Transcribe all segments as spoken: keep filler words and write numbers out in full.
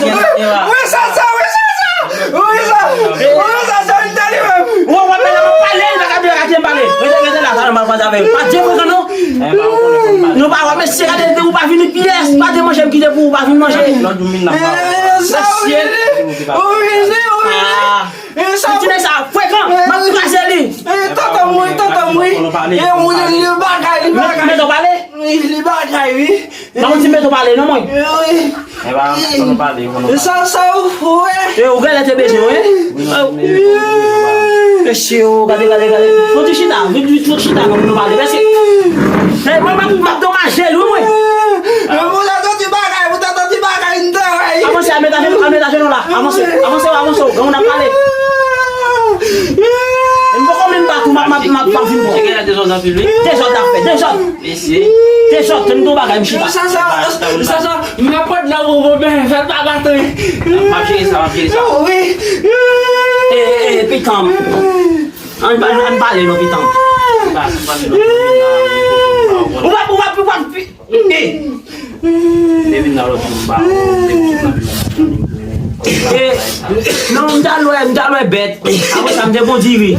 Wi, sa, sa, wi, sa, sa. Wi, sa, wi, sa, sa, wi, sa, sa, li ta li menm. Ou wè, w ap pale, m ap pale, li pa ka di, pa ka di m pale. Rete, rete la, sa, m ap pale avè w. Pa di m non. Nou pa wè, mesye, gade, ou pa vini pyès, pa di manje, m kite pou ou pa vin manje. Lòt jou, m vin nan ba. Sa, ou vini, ou vini, ou vini. Ti nèg sa frekan, m ap kraze li. Tonton m wi, tonton m wi. E ou li, li bagay, li bagay. Mèt w pale? Wi, li bagay wi. Ban yon ti mèt w pale non mwen. Wi. E ba, fò nou pale, fò nou pale. Sa, sa ou fou, e. E ou genlè te bezwen wi. Mesye, gade, gade, gade. Fò ti chita, vit, vit, fò ti chita, nou pale. Mesye. E mwen, m ap, m ap domaje l wi mwen. Mwen ta santi bagay, mwen ta santi bagay, m travay. Avanse, al met ajenou, al met ajenou la. Avanse, avanse, avanse, granmoun ap pale. M poko menm bat ou, m ap, m ap, m ap, m ap vin bon. Cheke la dezòd anpil wi. Dezòd ap fè, dezòd. Mesye. Dezòd, fè m tou bagay, m chita. Sa, sa, sa, sa, m ap pot nan ou, men fè l pa bat wi. M ap jere sa, m ap jere sa. Wi. E, e, e, pitan m. Ann pa-, ann pale non, pitan m. Ou pa, ou pa vin nan kote la, ou pa, ou pa, ou pa, ou pa, eh. Te vin nan lòt moun ba, ou te vin nan vin nan. Eh, non, m t al wè, m t al wè bèt. Apre sa, m te bon diri.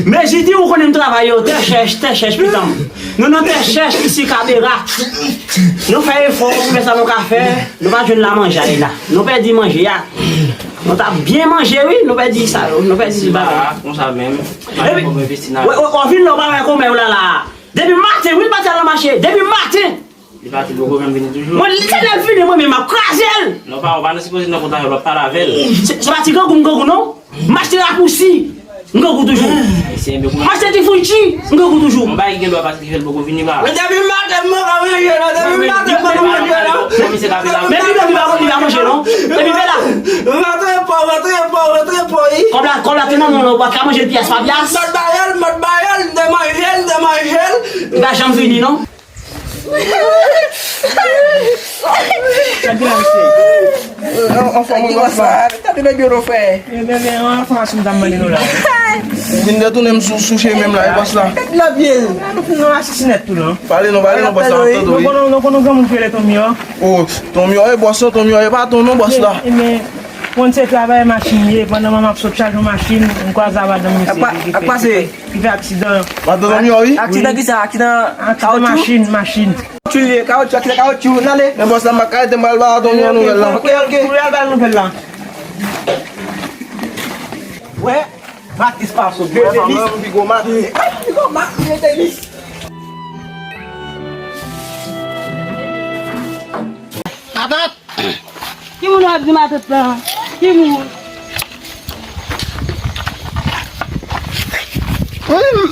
Men Jidi, ou konnen m travay yo, tè chèch, tè chèch, pitan. Nou nan tè chèch isi Kabera. Nou fè efò pou fè sa nou ka fè. Nou pa jwenn la manje la. Nou pèdi manje a. Nou t ap byen manje, wi. Nou pèdi sa yo. Nou pèdi bagay. Konsa menm. Epi, w vin la, w pa wè kòmè w la la. Depi maten, wi, l pati al nan mache. Depi maten. Li pati, poko janm vini toujou. Mwen, li te lè l vini, mwen menm, m ap kraze l. Non, pa, ou pa nan sipoze nan kontak avè l, w ap pale avè l. Se, se pa ti grangou m grangou, non. M achte rapousi, m grangou toujou. M achte ti fritchi, m grangou toujou. Yon bagay ki gen dwa pase ki fè l poko vini, pa. Men depi maten, m pa ka manje, non. Depi maten, m pa ka manje, non. Men li, li pa, li pa manje, non. Epi, men la. Rantre pò, rantre pò, rantre pò, wi. Kòb la, kòb la te nan men w, ou pa ka manje l pyès pa pyès. M t ap ba yo l, m t ap ba yo l, m te manje l, m te manje l. Li pa janm vini, non. Gade la, mesye. An, anfòm, wi, bòs la. Gade nèg yo, non, frè. Ebyen, ebyen, yon enfòmasyon m ta mande nou la. Vin detounen m sou, sou chemen m la, wi, bòs la. Gade la, byen. Nou fin nan asisinèt tou, non. Pale non, pale non, bòs la, ap tande w, wi. Nou konn, nou konn yon granmoun ki rele Tonmyò. O, Tonmyò, e, bòs la, Tonmyò, e pa ton non, bòs la. Ebyen, ebyen, konn se travayè machin li ye, pandan mwen m ap sot chaje yon machin, m kwaze avè madanm misye ki, ki fè, ki fè aksidan. Madanm Tonmyò, wi. Aksidan kisa? Aksidan kawoutchou? Machin, machin. Kawoutchou li ye, kawoutchou, aksidan kawoutchou, n ale. Men bòs la, m pa ka rete, m pral ba Tonmyò nouvèl la. Ok, ok. Pou y al ba l nouvèl la. Wè, Matis pa sot. Wè, pa mwen, m pi gwo Matis. Pi gwo Matis, Denis. Matant! Ki moun w ap di matant lan? Ki moun?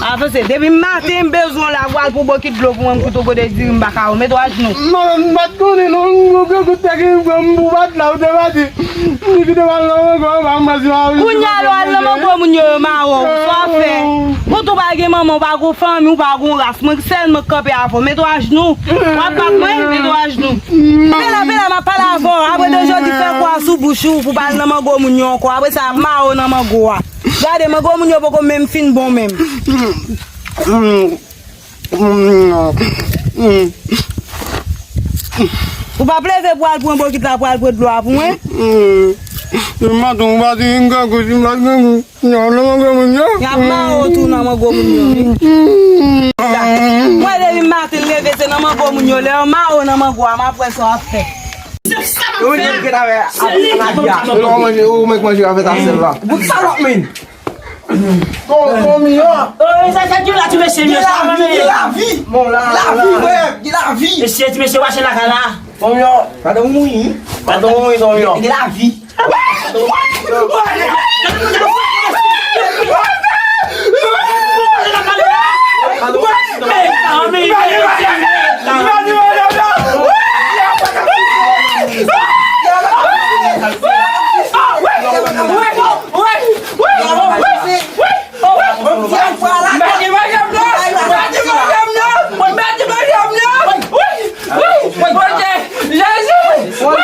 Avanse, depi maten m bezwen w la, w al pran bokit dlo pou mwen, m koute w kote diri m pa ka wè w. Mete w ajnou. Matant, m pa t konnen non, yon gwo kout tè ki pran m pou bat la, ou te pati. M te kite w al nan mango, pa m pase pa ou. Kounye a lè w al nan mango moun yo, yo mare w, sa w ap fè? Ou tou pa gen manman, ou pa gen fanmi, ou pa gen ras. Mwen sèl mwen k kanpe avè w. Mete w ajnou. W ap bat mwen, mete w ajnou. Pela, pela, m ap pale avè w. Apre de jodi, fè kwa sou bouch ou pou pa al nan mango moun yo ankò. Apre sa, m a ou nan mango a. Gade, mango moun yo poko menm fin bon menm. Ou p ap leve pou al pran bokit la, pou al pran dlo a pou mwen? Maten ou pati, m grangou, si m pa t grangou. Yo, nan mango moun yo. Y ap mare w tou nan mango moun yo, wi. Mwen depi maten leve se nan mango moun yo. Lè yo mare w nan mango a, m ap wè sa w ap fè. Se sa m ap fè a. Se li ki ban m ti mango. Ou manje, ou mèk manje avèk asèl la. Bout salòp, men. Ton, ton miyò. Sa, sa ki la ti mesye, mesye. Gen lavi, gen lavi. Bon, la, lavi, frè, gen lavi. Mesye, ti mesye, wache lakay la. Ton miyò. Madanm ou mouri. Madanm ou mouri, ton miyò. Gen lavi. Jezi! Wi!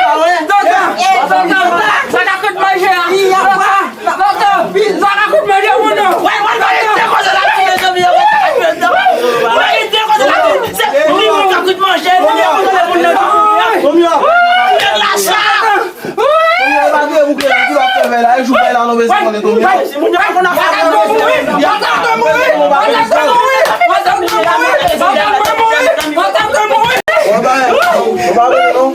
Tonton! Tonton! Sa ka kout manje a! Tonton! Tonton! Sa ka kout manje moun yo! Wi, wi, wi, te koze la, ti mezanmi, yo, sa ka kout manje. Wi, te koze la, se li moun ka kout manje, li moun ka kout manje. Wi! Nèg la sa! Wi! Tonton, pa de bouke la, ki w ap fè vèy la? E jou vèy la, nou bezwen konnen, Tonton. Wi! Moun yo pa konn afè. Matant ou mouri! Matant ou mouri! Matant ou mouri! Matant ou mouri! Ou pa, ou pa vle non.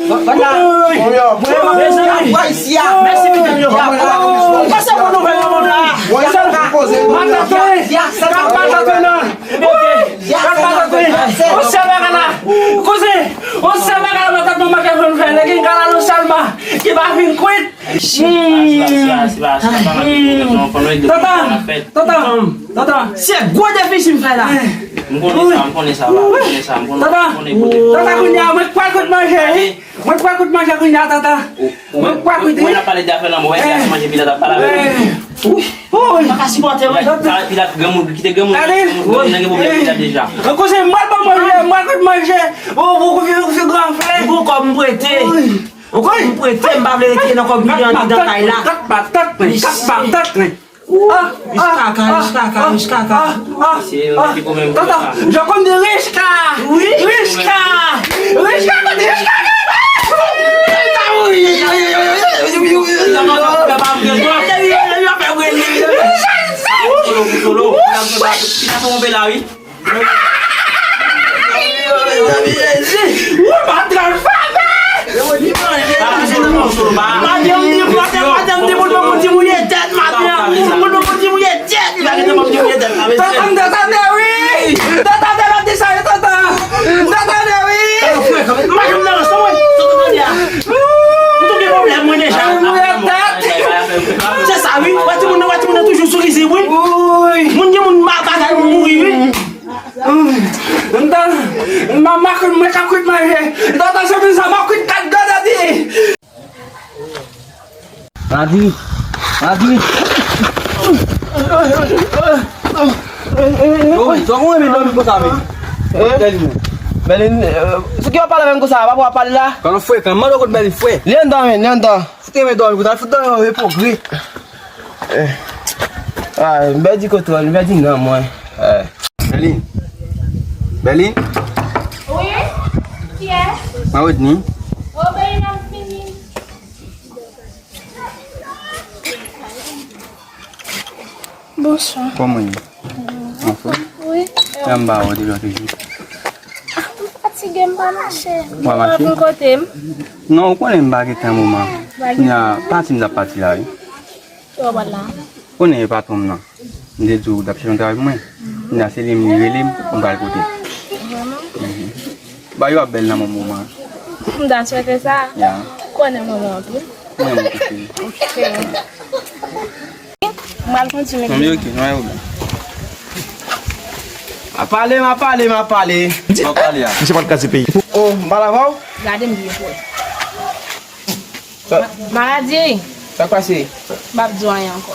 Mèsi, medam yo. Pase bon nouvèl nan mond la. Matant ou mouri! Matant ou mouri! Yon sèl bagay la. Kouzen, yon sèl bagay la, matant mwen manke fè nou fè. Nèg gen kalalou sèlman ki pa fin kwit. Tonton, tonton, tonton. Se gwo defisi m fè la. M konnen sa, m konnen sa, m konnen sa, m konnen, m konnen kote. Tonton, kounye a, mwen kwè kout manje, wi. Mwen kwè kout manje kounye a, tonton. Mwen kwè kout, wi. Mwen ap pale de afè lanmò, wè, se manje Pilat ap pale avè l. Wi. M pa ka sipòte, wi. Pilat, Pilat, granmoun, kite granmoun, granmoun nan gen pwoblèm Pilat deja. Kouzen, mwen ban manje, mwen kout manje. Ou, ou, ou, ou, ou, gran frè. Ou kòb m prete. Wi. Ou kòb m prete, m pa vle rete nan kòb milyon andidan kay la. Kat patat, kat patat, kat patat, wi. Rich kaka, rich kaka, rich kaka. Tata, je konn de rich ka. Rich ka. Rich ka, kote rich ka? Solo, solo. Ki sa tonbe la, wi? Madanm, madanm, madanm, depoze yon ti mouye tèt, madanm. Depoze yon ti mouye tèt. Tata, m te tande, wi. M te tande lòt di sa, tata. M te tande, wi. Madanm nan, sa mwen, sa tande a. M tou gen pwoblèm, mwen, deja. Mouye tèt. Se sa, wi. Wè timoun nan, wè timoun nan toujou sou rizib, wi. Moun gen moun mal bagay, moun mouri, wi. M ta, m pa makit, mwen ka kwit manje. M ta ta soti sa, makit kat gade di. Madi, madi. Yo, yo, yo, yo, dòmi konsa, men. Bèlin, sou ki w ap pale avè m konsa, papa w ap pale la? Kòman frekan, mande kote Bèlin frè. Li anndan, men, li anndan. Fout renmen dòmi konsa, fout dòmi an repogre. Ah, m pèdi kontwòl, m pèdi nanm mwen. Bèlin. Bèlin. Wi? Kiyès? Mwen Rodney. O, Bèlin, ap vini. Bonswa. Kòman w ye? Anfòm? Wi. Jan m ba w de lòt jou. Ah, m fatige, m pa mache. Ou pa mache? Ou kote m? Non, ou konnen m pa gen tan moman. Kounya, pati m t ap pati la, wi. Ki w ap la? Konnen e patwon m nan. M te di w l ap chèche yon travay pou mwen. Kounya se li m li rele m, m pral kote l. Vrèman? Ba yo ap bèl nan moman. M ta swete sa. Ya. Konnen moman an tou. Mwen mwen kouche. Ok. M pral kontinye. Non, men ok, non, e ou menm. M ap pale, m ap pale, m ap pale. M ap pale a. Misye pral kraze peyi. Oh, m pale avè w? Gade m byen pou wè. Sa- Maladi. Sa k pase? M p ap di w anyen ankò.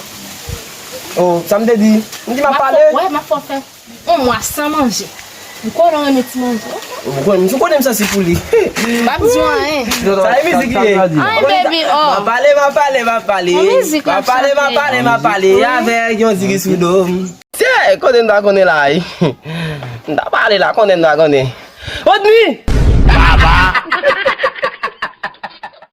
Oh, sa m te di? M di m ap pale. Wè, m ap fè w fè yon mwa san manje. M konnen w renmen ti manje. Ou konnen, m konnen m santi pou li. M p ap di w anyen. Sa e mizik li ye? Anyen, baby, oh. M ap pale, m ap pale, m ap pale. Yon mizik l ap chante. M ap pale, m ap pale, m ap pale. Avèk yon diri sou do m. Tiens, kote m ta konnen la, wi. M ta pale la, konnen m ta konnen. Rodney!